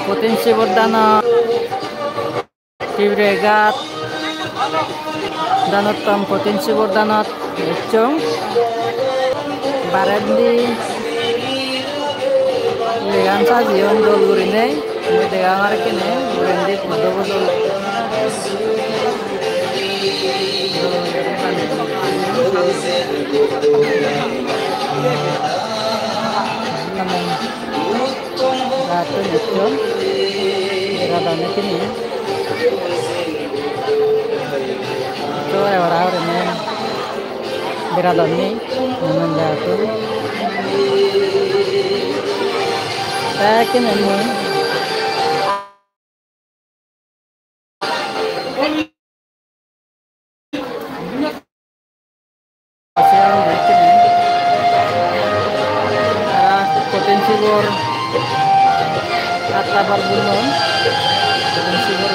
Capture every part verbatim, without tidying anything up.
Kothin sibor danot, Tibireghat danotton, Kothin sibor danot ecchong. Barendi legan sajeyon dol gurinei. Mui degong arekkene, ugurendi Buddho bodol. Gattun ecchon, beradonne tumi. Ekko ora orine beradonni, nanan gattun. Te ekkene mui Tara Kothin sibor atta bar bullon. Kothin sibor.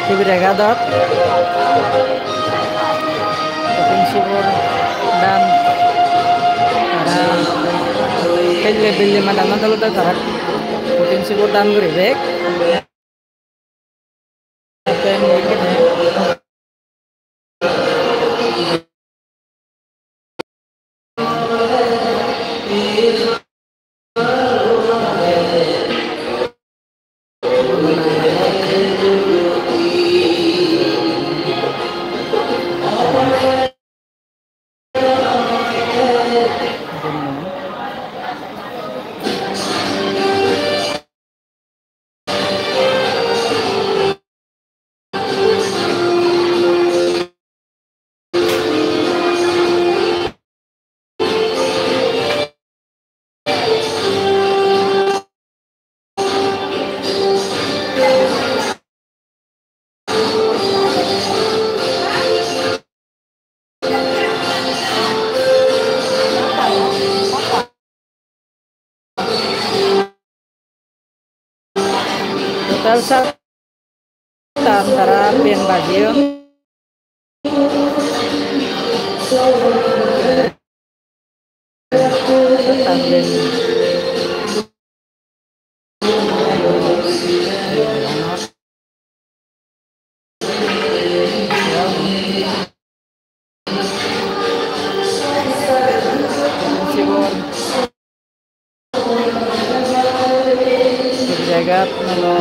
Tibireghat dot Kothin sibor dan tara pelle belle madanot olode tara Kothin sibor dan guribak. Total sattan tara band bajeyon. Sattan band. Sibor. Jagat nolo.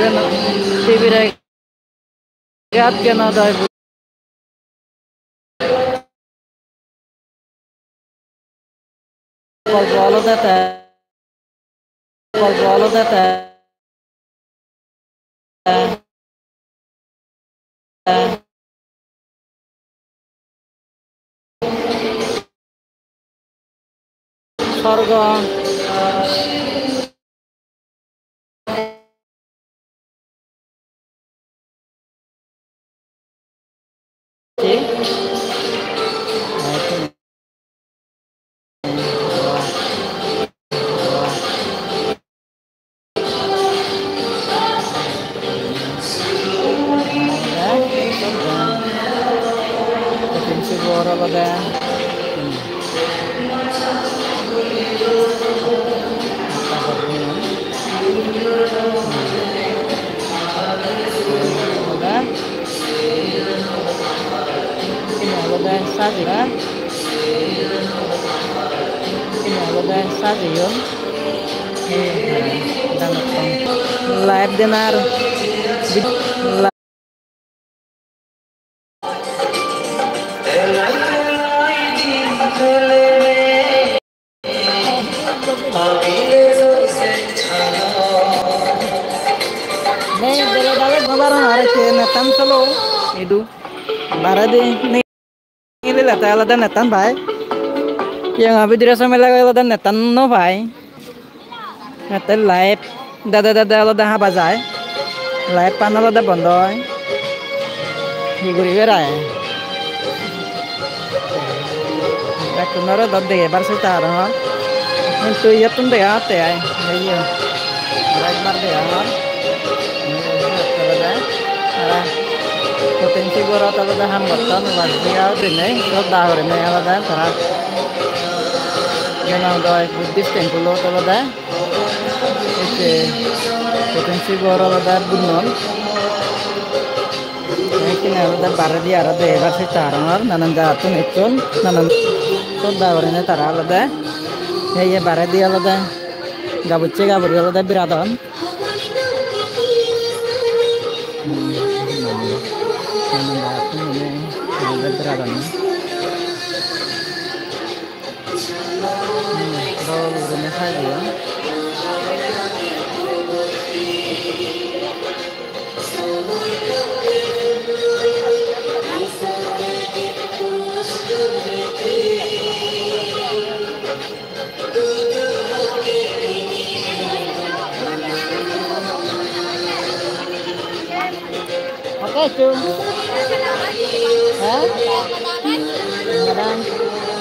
Iben Tibireghat geno doi. Golpo olode te, golpo olode te, sorgo. Kothin sibor olode. Sini olode sajeyon. Sini olode sajeyon. Live dinner. Nei, bele dale gobar aro ke netan solo. Idu. Baredi nei. Nilile te olode nettan pai. Piyongo bidire somele olode nettan no pai. Ette live dede dede olode haba jai. Live pan olode bondo oi. Hi guri berai? Bekkunore do degebar sesta parongor. Hintu iyottun dega jatte ai. Ei yo. Aro ekbar dega jor. Olode tara Kotin Cibor-ot olode ham gotton, ubatte dinei sroddha gurinei olode tara Gyanodaya Buddhist Temple-ot olode ecche Kotin Cibor olode bunnon. Ekkene olode baredi aro degebar sesta arongor, nanan jagattun ecchon, nanan sroddha gurinei tara olode. Ei ye baredi olode gabucche gaburi olode beradon. Dol gurinei sajeyon. Oke, Cung. Hah? Kadang.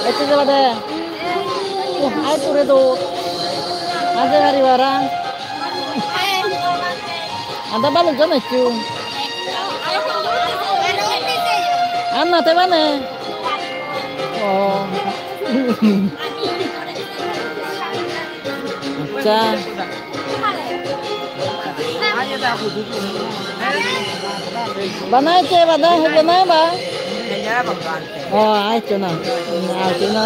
Itu coba deh. Uh, ayo pure tuh. Aja hari barang. Ada balik kan, Cung? Anna teh mana? Oh. Accha. Banai ke bada, he banai ba? Oh, accha na. Accha na.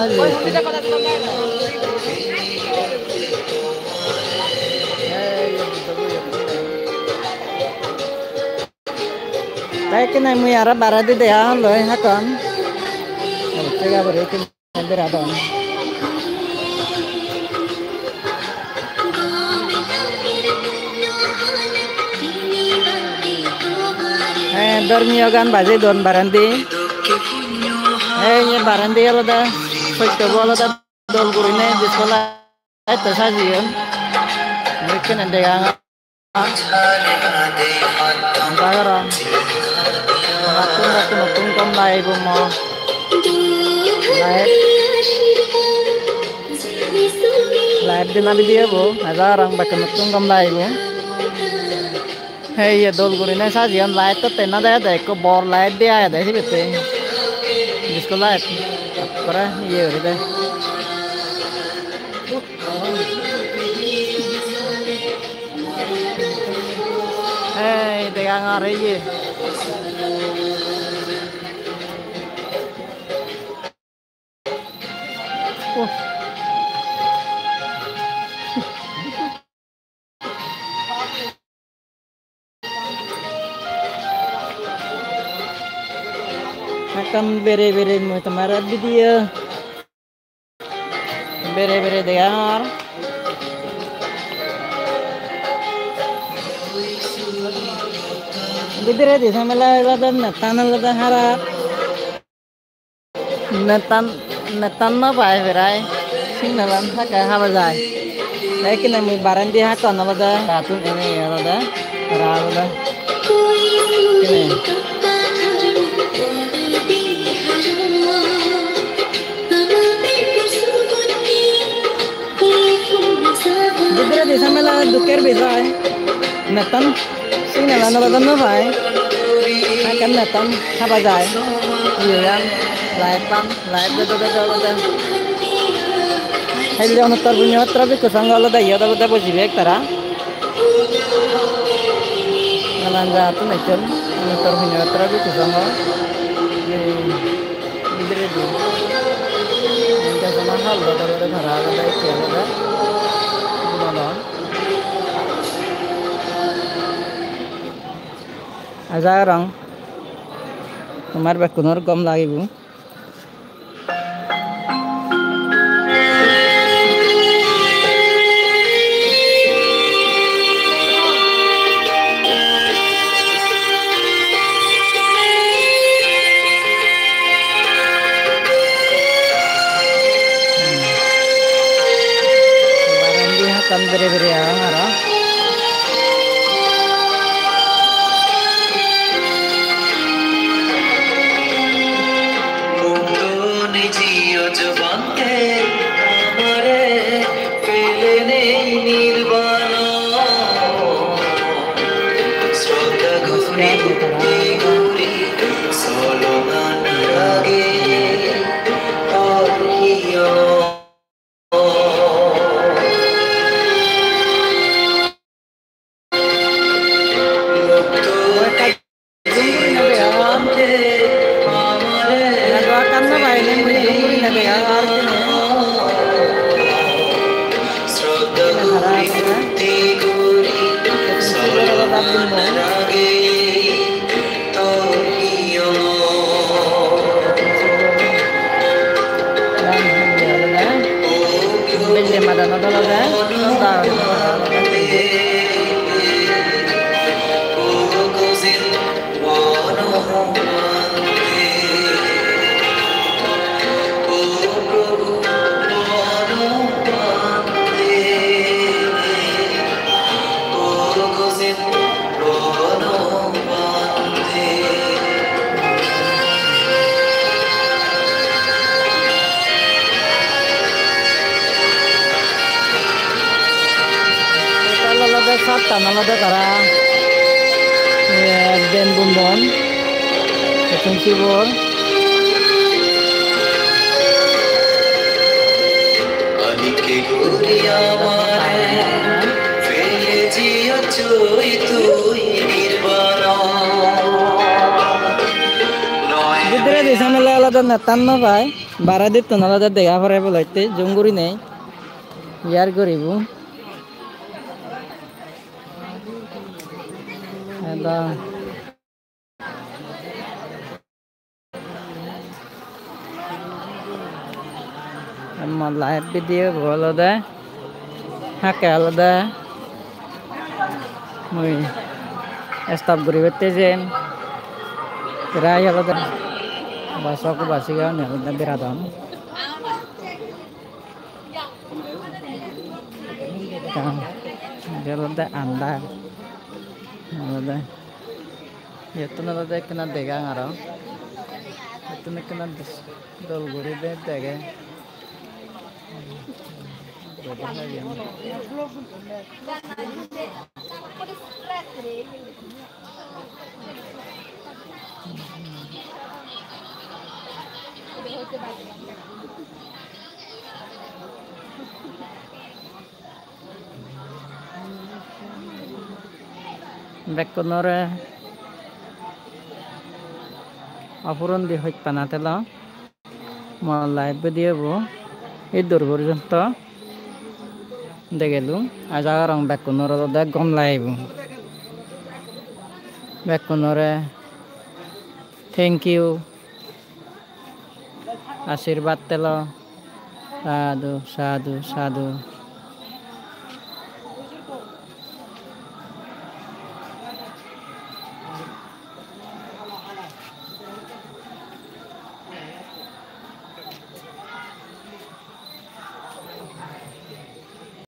Te ekkene mui aro baredi degong loi hakkon. Sega guri. Beradon. Eh, dhormiyo gaan bajei don barendi. Eh, ye barendi olode, sotto bo olode dol gurinei disco light-toi sajeyon. Ekkene degong. Anta gorong. Bakkun bakkun ottun gom lagibo mo. Light. Light dina video bo. Aja gorong bakkunottun gom lagibo. Hei, ye dol gurinei sajeyon, light totte no degede, ekko bor light de agede sibette. Disco light. Ekkore ye guri de. Ei, degangor ei ye. Oh. Ekkan bere bere mui tomare video bere bere degangor. Bidiredi samela ebadon nettan olode harap. Nettan, nettan no pai perai. Signalan hakke haba jai. Te ekkene mui barendi hakkon olode. Gatun ene olode. Tara olode. Ekkene. Bidiredi samela dukker bijai. Nettan signalan olode no pai. Ekkan nettan haba jai. Iyegan light pan, light dede dede olode. Helle onuttor punyo traffic kosong olode iyot olode bojibek tara. Nanan jagattun ecchon, onuttor punyo traffic kosong. Bidiredi. Indi sono hal dodor dodor tara agede ecche olode. Aja gorong tomar bekkunor gom lagibo. Barendi hakkon bere bere agon aro. Total olode sattan olode tara, eh, den bundon. Ekkan sibor. Bidiredi samele olode nettan no pai, baredittun olode dega pore bolotte zoom gurinei. Yar guribo. Eda. Mo live video bo olode hakke olode mui stop guribatte jen. Prai olode basok basiga olode beradon. Ekkan, ibe olode andar. Olode, iyottun olode ekkena degang aro. Iyottun ekkena dis-, dol guri de-, dege. Bekkunore opurondi hojpana telo. Mo live video bo iddur porjonto degelung. Aja gorong bekkunore olode gom lagibo. Bekkunore thank you. Ashirbad telo. Sadhu, sadhu, sadhu.